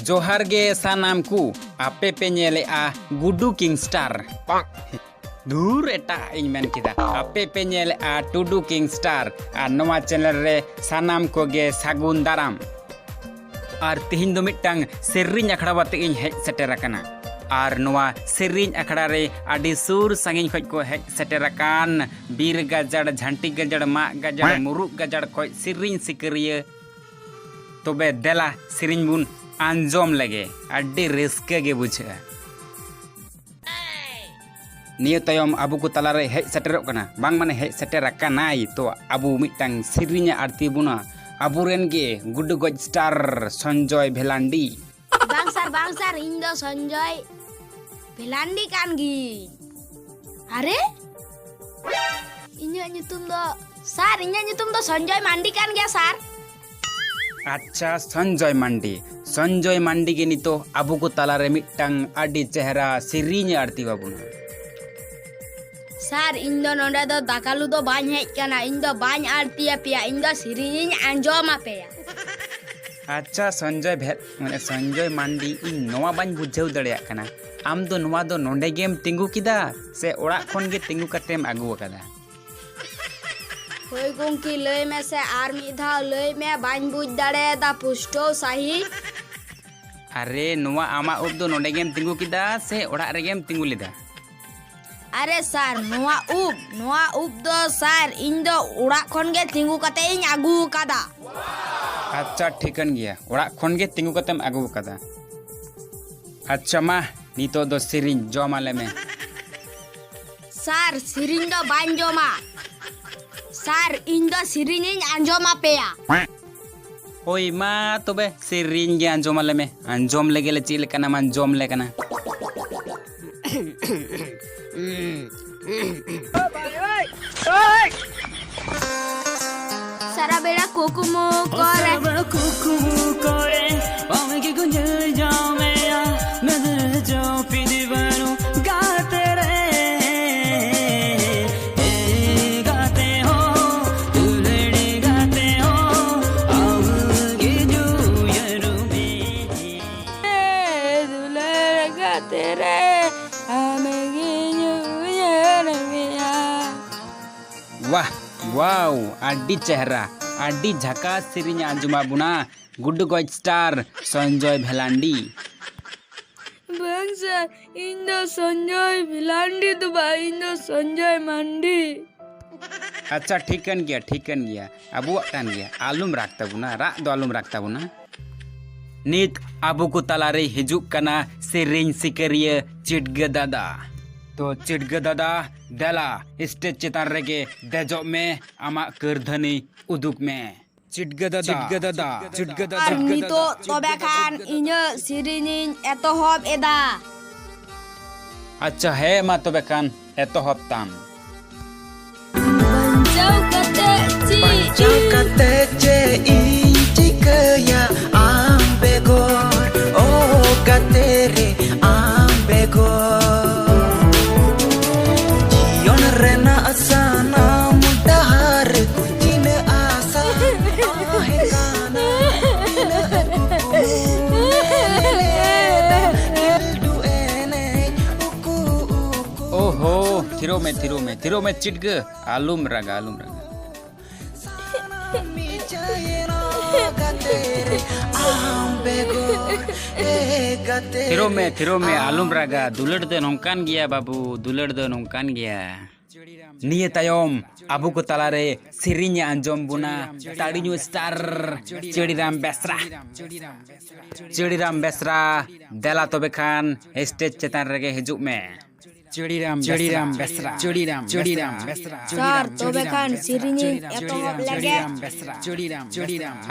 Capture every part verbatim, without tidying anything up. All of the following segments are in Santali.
ᱡᱚᱦᱟᱨ ᱜᱮ ᱥᱟᱱᱟᱢ ᱠᱚ, ᱟᱯᱮ ᱯᱮ ᱧᱮᱞᱮᱜᱼᱟ ᱜᱩᱰᱩ ᱠᱤᱝ ᱥᱴᱟᱨ᱾ ᱫᱷᱩᱨ, ᱮᱴᱟᱜ ᱤᱧ ᱢᱮᱱ ᱠᱮᱫᱟ᱾ ᱟᱯᱮ ᱯᱮ ᱧᱮᱞᱮᱜᱼᱟ ᱴᱩᱰᱩ ᱠᱤᱝ ᱥᱴᱟᱨ, ᱟᱨ ᱱᱚᱣᱟ ᱪᱮᱱᱮᱞ ᱨᱮ ᱥᱟᱱᱟᱢ ᱠᱚᱜᱮ ᱥᱟᱹᱜᱩᱱ ᱫᱟᱨᱟᱢ᱾ ᱟᱨ ᱛᱤᱦᱤᱧ ᱫᱚ ᱢᱤᱫᱴᱟᱝ ᱥᱮᱨᱮᱧ ᱟᱠᱷᱲᱟ ᱟᱛᱮ ᱤᱧ ᱦᱮᱡ ᱥᱮᱴᱮᱨ ᱟᱠᱟᱱᱟ᱾ ᱟᱨ ᱱᱚᱣᱟ ᱥᱮᱨᱮᱧ ᱟᱠᱷᱲᱟ ᱨᱮ ᱟᱹᱰᱤ ᱥᱩᱨ ᱥᱟᱺᱜᱤᱧ ᱠᱷᱚᱱ ᱠᱚ ᱦᱮᱡ ᱥᱮᱴᱮᱨ ᱟᱠᱟᱱ ᱵᱤᱨ ᱜᱟᱡᱟᱲ, ᱡᱷᱟᱹᱱᱴᱤ ᱜᱟᱡᱟᱲ, ᱢᱟᱜ ᱜᱟᱡᱟᱲ, ᱢᱩᱨᱩᱜ ᱜᱟᱡᱟᱲ ᱠᱷᱚᱱ ᱥᱮᱨᱮᱧ ᱥᱤᱠᱟᱹᱨᱤᱭᱟᱹ᱾ ᱛᱚᱵᱮ ᱫᱮᱞᱟ, ᱥᱮᱨᱮᱧ ᱵᱚᱱ ᱟᱸᱡᱚᱢ ᱞᱮᱜᱮ, ᱟᱹᱰᱤ ᱨᱟᱹᱥᱠᱟᱹ ᱜᱮ ᱵᱩᱡᱷᱟᱹᱜᱼᱟ᱾ ᱱᱤᱭᱟᱹ ᱛᱟᱭᱚᱢ ᱟᱵᱚ ᱠᱚ ᱛᱟᱞᱟᱨᱮ ᱦᱮᱡ ᱥᱮᱴᱮᱨᱚᱜ ᱠᱟᱱᱟ, ᱵᱟᱝ ᱢᱟᱱᱮ ᱦᱮᱡ ᱥᱮᱴᱮᱨ ᱟᱠᱟᱱᱟᱭ, ᱛᱚ ᱟᱵᱚ ᱢᱤᱫᱴᱟᱝ ᱥᱮᱨᱮᱧ ᱮ ᱟᱬᱛᱤ ᱵᱚᱱᱟ ᱟᱵᱚᱨᱮᱱ ᱜᱮ ᱜᱩᱰᱩ ᱜᱚᱡ ᱥᱴᱟᱨ ᱥᱚᱧᱡᱚᱭ ᱵᱷᱮᱞᱟᱱᱰᱤ᱾ ᱵᱟᱝ ᱥᱟᱨ, ᱵᱟᱝ ᱥᱟᱨ, ᱤᱧ ᱫᱚ ᱥᱚᱧᱡᱚᱭ ᱵᱷᱮᱞᱟᱱᱰᱤ ᱠᱟᱱ ᱜᱤᱭᱟᱹᱧ᱾ ᱟᱨᱮ, ᱤᱧᱟᱹᱜ ᱧᱩᱛᱩᱢ ᱫᱚ, ᱥᱟᱨ, ᱤᱧᱟᱹᱜ ᱧᱩᱛᱩᱢ ᱫᱚ ᱥᱚᱧᱡᱚᱭ ᱢᱟᱱᱰᱤ ᱠᱟᱱ ᱜᱮᱭᱟ ᱥᱟᱨ᱾ ᱟᱪᱪᱷᱟ, ᱥᱚᱧᱡᱚᱭ ᱢᱟᱱᱰᱤ᱾ ᱥᱚᱧᱡᱚᱭ ᱢᱟᱱᱰᱤ ᱜᱮ ᱱᱤᱛᱚᱜ ᱟᱵᱚ ᱠᱚ ᱛᱟᱞᱟᱨᱮ ᱢᱤᱫᱴᱟᱝ ᱟᱹᱰᱤ ᱪᱮᱦᱨᱟ ᱥᱮᱨᱮᱧ ᱮ ᱟᱬᱛᱤ ᱟᱵᱚᱱᱟ᱾ ᱥᱟᱨ, ᱤᱧ ᱫᱚ ᱱᱚᱰᱮ ᱫᱚ ᱫᱟᱠᱟ ᱞᱩ ᱫᱚ ᱵᱟᱹᱧ ᱦᱮᱡ ᱠᱟᱱᱟ, ᱤᱧ ᱫᱚ ᱵᱟᱹᱧ ᱟᱬᱛᱤ ᱟᱯᱮᱭᱟ, ᱤᱧ ᱫᱚ ᱥᱮᱨᱮᱧ ᱤᱧ ᱟᱸᱡᱚᱢ ᱟᱯᱮᱭᱟ᱾ ᱟᱪᱪᱷᱟ ᱥᱚᱧᱡᱚᱭ ᱵᱷᱮ-, ᱢᱟᱱᱮ ᱥᱚᱧᱡᱚᱭ ᱢᱟᱱᱰᱤ, ᱤᱧ ᱱᱚᱣᱟ ᱵᱟᱹᱧ ᱵᱩᱡᱷᱟᱹᱣ ᱫᱟᱲᱮᱭᱟᱜ ᱠᱟᱱᱟ, ᱟᱢ ᱫᱚ ᱱᱚᱣᱟ ᱫᱚ ᱱᱚᱰᱮ ᱜᱮᱢ ᱛᱤᱸᱜᱩ ᱠᱮᱫᱟ ᱥᱮ ᱚᱲᱟᱜ ᱠᱷᱚᱱ ᱜᱮ ᱛᱤᱸᱜᱩ ᱠᱟᱛᱮᱢ ᱟᱹᱜᱩ ᱟᱠᱟᱫᱟ? ᱦᱳᱭ ᱜᱚᱝᱠᱮ, ᱞᱟᱹᱭ ᱢᱮᱥᱮ, ᱟᱨ ᱢᱤᱫ ᱫᱷᱟᱣ ᱞᱟᱹᱭ ᱢᱮ, ᱵᱟᱹᱧ ᱵᱩᱡᱽ ᱫᱟᱲᱮᱭᱟᱫᱟ ᱯᱩᱥᱴᱟᱹᱣ ᱥᱟᱺᱦᱤᱡ᱾ ᱟᱨᱮ, ᱱᱚᱣᱟ ᱟᱢᱟᱜ ᱩᱵ ᱫᱚ ᱱᱚᱰᱮ ᱜᱮᱢ ᱛᱤᱸᱜᱩ ᱠᱮᱫᱟ ᱥᱮ ᱚᱲᱟᱜ ᱨᱮᱜᱮᱢ ᱛᱤᱸᱜᱩ ᱞᱮᱫᱟ? ᱟᱨᱮ ᱥᱟᱨ, ᱱᱚᱣᱟ ᱩᱵ, ᱱᱚᱣᱟ ᱩᱵ ᱫᱚ ᱥᱟᱨ, ᱤᱧ ᱫᱚ ᱚᱲᱟᱜ ᱠᱷᱚᱱ ᱜᱮ ᱛᱤᱸᱜᱩ ᱠᱟᱛᱮ ᱤᱧ ᱟᱹᱜᱩ ᱟᱠᱟᱫᱟ᱾ ᱟᱪᱪᱷᱟ, ᱴᱷᱤᱠᱟᱹᱱ ᱜᱮᱭᱟ, ᱚᱲᱟᱜ ᱠᱷᱚᱱ ᱜᱮ ᱛᱤᱸᱜᱩ ᱠᱟᱛᱮᱢ ᱟᱹᱜᱩ ᱟᱠᱟᱫᱟ᱾ ᱟᱪᱪᱷᱟ ᱢᱟ, ᱱᱤᱛᱚᱜ ᱫᱚ ᱥᱮᱨᱮᱧ ᱡᱚᱢ ᱟᱞᱮ ᱢᱮ᱾ ᱥᱟᱨ, ᱥᱮᱨᱮᱧ ᱫᱚ ᱵᱟᱹᱧ ᱡᱚᱢᱟ᱾ ᱥᱟᱨ, ᱤᱧ ᱫᱚ ᱥᱮᱨᱮᱧ ᱤᱧ ᱟᱸᱡᱚᱢ ᱟᱯᱮᱭᱟ᱾ ᱦᱳᱭ ᱢᱟ ᱛᱚᱵᱮ, ᱥᱮᱨᱮᱧ ᱜᱮ ᱟᱸᱡᱚᱢ ᱟᱞᱮ ᱢᱮ, ᱟᱸᱡᱚᱢ ᱞᱮᱜᱮ ᱞᱮ ᱪᱮᱫ ᱞᱮᱠᱟᱱᱟᱢ ᱟᱸᱡᱚᱢ ᱞᱮ ᱠᱟᱱᱟ᱾ ᱥᱟᱨᱟ ᱵᱮᱲᱟ ᱠᱩᱠᱢᱩ ᱠᱚᱨᱮ᱾ ᱥᱟᱨᱟ ᱵᱮᱲᱟ ᱠᱩᱠᱢᱩ ᱠᱚᱨᱮ, ᱟᱢ ᱜᱮ ᱠᱚ ᱧᱮᱞ ᱧᱟᱢᱮᱭᱟ, ᱢᱮᱫ ᱨᱮ ᱡᱟᱹᱯᱤᱫ ᱵᱟᱹᱱᱩᱜ ᱜᱟᱛᱮ ᱨᱮ᱾ ᱮ ᱜᱟᱛᱮ ᱦᱚᱸ, ᱫᱩᱞᱟᱹᱲᱤ ᱜᱟᱛᱮ ᱦᱚᱸ, ᱟᱢ ᱜᱮ ᱡᱩᱭᱟᱹᱨ ᱢᱮ᱾ ᱨᱮ ᱟᱢᱜᱤᱧ ᱩᱭᱦᱟᱹᱨ ᱢᱮᱭᱟ᱾ ᱣᱟᱦ, ᱣᱟᱣ, ᱟᱹᱰᱤ ᱪᱮᱦᱨᱟ, ᱟᱹᱰᱤ ᱡᱷᱟᱠᱟᱥ ᱥᱮᱨᱮᱧ ᱮ ᱟᱸᱡᱚᱢᱟᱫ ᱵᱚᱱᱟ ᱜᱩᱰᱩ ᱜᱚᱡ ᱥᱴᱟᱨ ᱥᱚᱧᱡᱚᱭ ᱵᱷᱮᱞᱟᱱᱰᱤ᱾ ᱵᱟᱝ ᱥᱟᱨ, ᱤᱧ ᱫᱚ ᱥᱚᱧᱡᱚᱭ ᱵᱷᱮᱞᱟᱱᱰᱤ ᱫᱚ ᱵᱟᱝ, ᱤᱧ ᱫᱚ ᱥᱚᱧᱡᱚᱭ ᱢᱟᱱᱰᱤ᱾ ᱟᱪᱪᱷᱟ, ᱴᱷᱤᱠ ᱠᱟᱱ ᱜᱮᱭᱟ, ᱴᱷᱤᱠ ᱠᱟᱱ ᱜᱮᱭᱟ, ᱟᱵᱚᱣᱟᱜ ᱠᱟᱱ ᱜᱮᱭᱟ, ᱟᱞᱚᱢ ᱨᱟᱜᱽ ᱛᱟᱵᱚᱱᱟ, ᱨᱟᱜ ᱫᱚ ᱟᱞᱚᱢ ᱨᱟᱜᱽ ᱛᱟᱵᱚᱱᱟ᱾ ᱱᱤᱛ ᱟᱵᱚ ᱠᱚ ᱛᱟᱞᱟᱨᱮ ᱦᱤᱡᱩᱜ ᱠᱟᱱᱟ ᱥᱮᱨᱮᱧ ᱥᱤᱠᱟᱹᱨᱤᱭᱟᱹ ᱪᱤᱰᱜᱟᱹ ᱫᱟᱫᱟ᱾ ᱛᱚ ᱪᱤᱰᱜᱟᱹ ᱫᱟᱫᱟ, ᱫᱮᱞᱟ ᱥᱴᱮᱡᱽ ᱪᱮᱛᱟᱱ ᱨᱮᱜᱮ ᱫᱮᱡᱚᱜ ᱢᱮ, ᱟᱢᱟᱜ ᱠᱟᱹᱨᱫᱷᱟᱹᱱᱤ ᱩᱫᱩᱜ ᱢᱮ᱾ ᱪᱤᱰᱜᱟᱹ ᱫᱟᱫᱟ, ᱪᱤᱰᱜᱟᱹ ᱫᱟᱫᱟ, ᱪᱤᱰᱜᱟᱹ ᱫᱟᱫᱟ, ᱟᱨ ᱪᱤᱰᱜᱟᱹ ᱱᱤᱛᱚᱜ ᱫᱟᱫᱟ, ᱛᱚᱵᱮ ᱪᱤᱰᱜᱟᱹ ᱠᱷᱟᱱ ᱫᱟᱫᱟ᱾ ᱤᱧᱟᱹᱜ ᱥᱮᱨᱮᱧ ᱤᱧ ᱮᱛᱚᱦᱚᱵ ᱮᱫᱟ᱾ ᱟᱪᱪᱷᱟ, ᱦᱮᱸ ᱢᱟ ᱛᱚᱵᱮ ᱠᱷᱟᱱ ᱮᱛᱚᱦᱚᱵ ᱛᱟᱢ᱾ ᱵᱟᱧᱪᱟᱣ ᱠᱟᱛᱮ ᱪᱮᱫ ᱵᱟᱧᱪᱟᱣ ᱤᱧ ᱠᱟᱛᱮ ᱪᱮᱫ ᱤᱧ ᱪᱤᱠᱟᱹᱭᱟ ᱟᱢ ᱵᱮᱜᱚᱨ? ᱚ ᱜᱟᱛᱮ ᱨᱮ, ᱟᱢ ᱵᱮᱜᱚᱨ ᱡᱤᱭᱚᱱ ᱨᱮᱱᱟᱜ ᱥᱟᱱᱟᱢ ᱰᱟᱦᱟᱨ ᱠᱚ ᱪᱤᱱᱦᱟᱹ ᱟᱥᱟ ᱛᱟᱦᱮᱸ ᱠᱟᱱᱟ᱾ ᱛᱤᱱᱟᱹᱜ ᱠᱩᱠᱢᱩ ᱞᱮᱫᱟ ᱠᱷᱮᱞᱰᱩ ᱮᱱᱮᱡ ᱩᱠᱩ ᱩᱠᱩ᱾ ᱳᱦᱳ, ᱛᱷᱤᱨᱚᱜ ᱢᱮ, ᱛᱷᱤᱨᱚᱜ ᱢᱮ, ᱛᱷᱤᱨᱚᱜ ᱢᱮ ᱪᱤᱰᱜᱟᱹ, ᱟᱞᱚᱢ ᱨᱟᱜᱟ, ᱟᱞᱚᱢ ᱨᱟᱜᱟ᱾ ᱥᱟᱱᱟᱢ ᱢᱤᱪᱷᱟᱹᱭᱮᱱᱟ ᱜᱟᱛᱮ ᱨᱮ ᱟᱢ ᱵᱮᱜᱚᱨ, ᱮ ᱜᱟᱛᱮ ᱛᱷᱤᱨᱚᱜ ᱢᱮ, ᱨᱮ ᱛᱷᱤᱨᱚᱜ ᱢᱮ, ᱟᱢ ᱟᱞᱚᱢ ᱨᱟᱜᱟ᱾ ᱵᱮᱜᱚᱨ᱾ ᱫᱩᱞᱟᱹᱲ ᱫᱚ ᱱᱚᱝᱠᱟᱱ ᱜᱮᱭᱟ ᱵᱟᱹᱵᱩ, ᱫᱩᱞᱟᱹᱲ ᱫᱚ ᱱᱚᱝᱠᱟᱱ ᱜᱮᱭᱟ᱾ ᱱᱤᱭᱟᱹ ᱛᱟᱭᱚᱢ ᱟᱵᱚ ᱠᱚ ᱛᱟᱞᱟᱨᱮ ᱥᱮᱨᱮᱧ ᱮ ᱟᱸᱡᱚᱢ ᱵᱚᱱᱟ ᱛᱟᱲᱤᱧᱩ ᱥᱴᱟᱨ ᱪᱟᱹᱲᱤᱨᱟᱢ ᱵᱮᱥᱨᱟ᱾ ᱪᱟᱹᱲᱤᱨᱟᱢ ᱵᱮᱥᱨᱟ, ᱫᱮᱞᱟ ᱛᱚᱵᱮ ᱠᱷᱟᱱ ᱥᱴᱮᱡᱽ ᱪᱮᱛᱟᱱ ᱨᱮᱜᱮ ᱦᱤᱡᱩᱜ ᱢᱮ᱾ ᱪᱟᱹᱲᱤᱨᱟᱢ ᱵᱮᱥᱨᱟ, ᱪᱟᱹᱲᱤᱨᱟᱢ ᱵᱮᱥᱨᱟ, ᱪᱟᱹᱲᱤᱨᱟᱢ ᱵᱮᱥᱨᱟ᱾ ᱥᱟᱨ, ᱛᱚᱵᱮ ᱠᱷᱟᱱ ᱥᱮᱨᱮᱧ ᱤᱧ ᱮᱛᱚᱦᱚᱵ ᱞᱮᱜᱮ᱾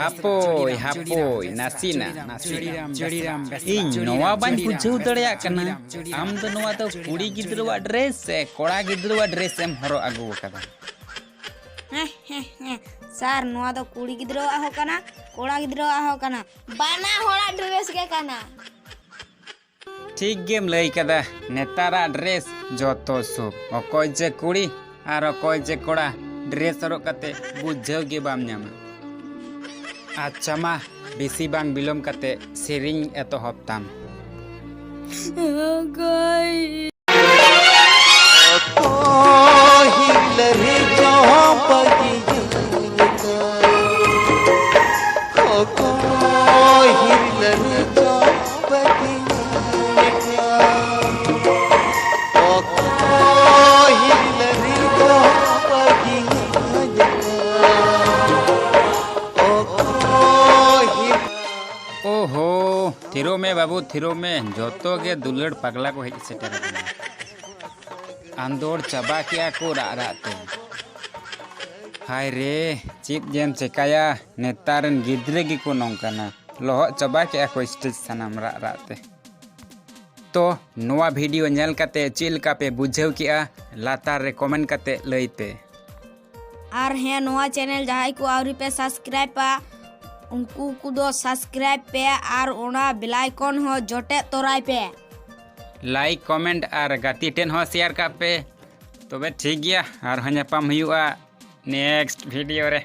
ᱦᱟᱯᱳᱭ, ᱦᱟᱯᱳᱭ, ᱱᱟᱥᱮᱱᱟᱜ, ᱱᱟᱥᱮᱱᱟᱜ᱾ ᱤᱧ ᱱᱚᱣᱟ ᱵᱟᱹᱧ ᱵᱩᱡᱷᱟᱹᱣ ᱫᱟᱲᱮᱭᱟᱜ ᱠᱟᱱᱟ, ᱟᱢ ᱫᱚ ᱱᱚᱣᱟ ᱫᱚ ᱠᱩᱲᱤ ᱜᱤᱫᱽᱨᱟᱹᱣᱟᱜ ᱰᱨᱮᱥ ᱥᱮ ᱠᱚᱲᱟ ᱜᱤᱫᱽᱨᱟᱹᱣᱟᱜ ᱰᱨᱮᱥ ᱮᱢ ᱦᱚᱨᱚᱜ ᱟᱹᱜᱩ ᱟᱠᱟᱫᱟ? ᱦᱮᱸ, ᱦᱮᱸ, ᱦᱮᱸ᱾ ᱥᱟᱨ, ᱱᱚᱣᱟ ᱫᱚ ᱠᱩᱲᱤ ᱜᱤᱫᱽᱨᱟᱹᱣᱟᱜ ᱦᱚᱸ ᱠᱟᱱᱟ, ᱠᱚᱲᱟ ᱜᱤᱫᱽᱨᱟᱹᱣᱟᱜ ᱦᱚᱸ ᱠᱟᱱᱟ, ᱵᱟᱱᱟ ᱦᱚᱲᱟᱜ ᱰᱨᱮᱥ ᱜᱮ ᱠᱟᱱᱟ᱾ ᱴᱷᱤᱠ ᱜᱮᱢ ᱞᱟᱹᱭ ᱠᱟᱫᱟ, ᱱᱮᱛᱟᱨᱟᱜ ᱰᱨᱮᱥ ᱡᱚᱛᱚ ᱥᱩᱵ, ᱚᱠᱚᱭ ᱡᱮ ᱠᱩᱲᱤ ᱟᱨ ᱚᱠᱚᱭ ᱡᱮ ᱠᱚᱲᱟ, ᱰᱨᱮᱥ ᱦᱚᱨᱚᱜ ᱠᱟᱛᱮ ᱵᱩᱡᱷᱟᱹᱣ ᱜᱮ ᱵᱟᱢ ᱧᱟᱢᱟ᱾ ᱟᱪᱪᱷᱟ ᱢᱟ, ᱵᱮᱥᱤ ᱵᱟᱝ ᱵᱤᱞᱚᱢ ᱠᱟᱛᱮ ᱥᱮᱨᱮᱧ ᱮᱛᱚᱦᱚᱵ ᱛᱟᱢ᱾ ᱚᱠᱚᱭ ᱳᱦᱳ, ᱛᱷᱤᱨᱚᱜ ᱢᱮ ᱵᱟᱹᱵᱩ, ᱛᱷᱤᱨᱚᱜ ᱢᱮ᱾ ᱡᱚᱛᱚ ᱜᱮ ᱫᱩᱞᱟᱹᱲ ᱯᱟᱜᱽᱞᱟ ᱠᱚ ᱦᱮᱡ ᱥᱮᱴᱮᱨ ᱟᱠᱟᱱᱟ᱾ ᱟᱸᱫᱳᱲ ᱪᱟᱵᱟ ᱠᱮᱜᱼᱟ ᱠᱚ ᱨᱟᱜ ᱨᱟᱜ ᱛᱮ᱾ ᱦᱟᱭ ᱨᱮ, ᱪᱮᱫ ᱡᱮᱢ ᱪᱮᱠᱟᱭᱟ, ᱱᱮᱛᱟᱨ ᱨᱮᱱ ᱜᱤᱫᱽᱨᱟᱹ ᱜᱮᱠᱚ ᱱᱚᱝᱠᱟᱱᱟ᱾ ᱞᱚᱦᱚᱫ ᱪᱟᱵᱟ ᱠᱮᱜᱼᱟ ᱠᱚ ᱥᱴᱮᱡᱽ ᱥᱟᱱᱟᱢ ᱨᱟᱜ ᱨᱟᱜ ᱛᱮ᱾ ᱛᱚ, ᱱᱚᱣᱟ ᱵᱷᱤᱰᱤᱭᱳ ᱧᱮᱞ ᱠᱟᱛᱮ ᱪᱮᱫ ᱞᱮᱠᱟ ᱯᱮ ᱵᱩᱡᱷᱟᱹᱣ ᱠᱮᱜᱼᱟ? ᱞᱟᱛᱟᱨ ᱨᱮ ᱠᱚᱢᱮᱱᱴ ᱠᱟᱛᱮ ᱞᱟᱹᱭ ᱯᱮ᱾ ᱟᱨ ᱦᱮᱸ, ᱱᱚᱣᱟ ᱪᱮᱱᱮᱞ ᱡᱟᱦᱟᱸᱭ ᱠᱚ ᱟᱹᱣᱨᱤ ᱯᱮ ᱥᱟᱵᱥᱠᱨᱟᱭᱵᱟ, ᱩᱱᱠᱩ ᱠᱚᱫᱚ ᱥᱟᱵᱥᱠᱨᱟᱭᱤᱵ ᱯᱮ ᱟᱨ ᱚᱱᱟ ᱵᱮᱞ ᱟᱭᱠᱚᱱ ᱦᱚᱸ ᱡᱚᱴᱮᱫ ᱛᱚᱨᱟᱭ ᱯᱮ᱾ ᱞᱟᱭᱤᱠ, ᱠᱚᱢᱮᱱᱴ ᱟᱨ ᱜᱟᱛᱮ ᱴᱷᱮᱱ ᱦᱚᱸ ᱥᱮᱭᱟᱨ ᱠᱟᱜ ᱯᱮ᱾ ᱛᱚᱵᱮ ᱴᱷᱤᱠ ᱜᱮᱭᱟ, ᱟᱨᱦᱚᱸ ᱧᱟᱯᱟᱢ ᱦᱩᱭᱩᱜᱼᱟ ᱱᱮᱠᱥᱴ ᱵᱷᱤᱰᱤᱭᱳ ᱨᱮ᱾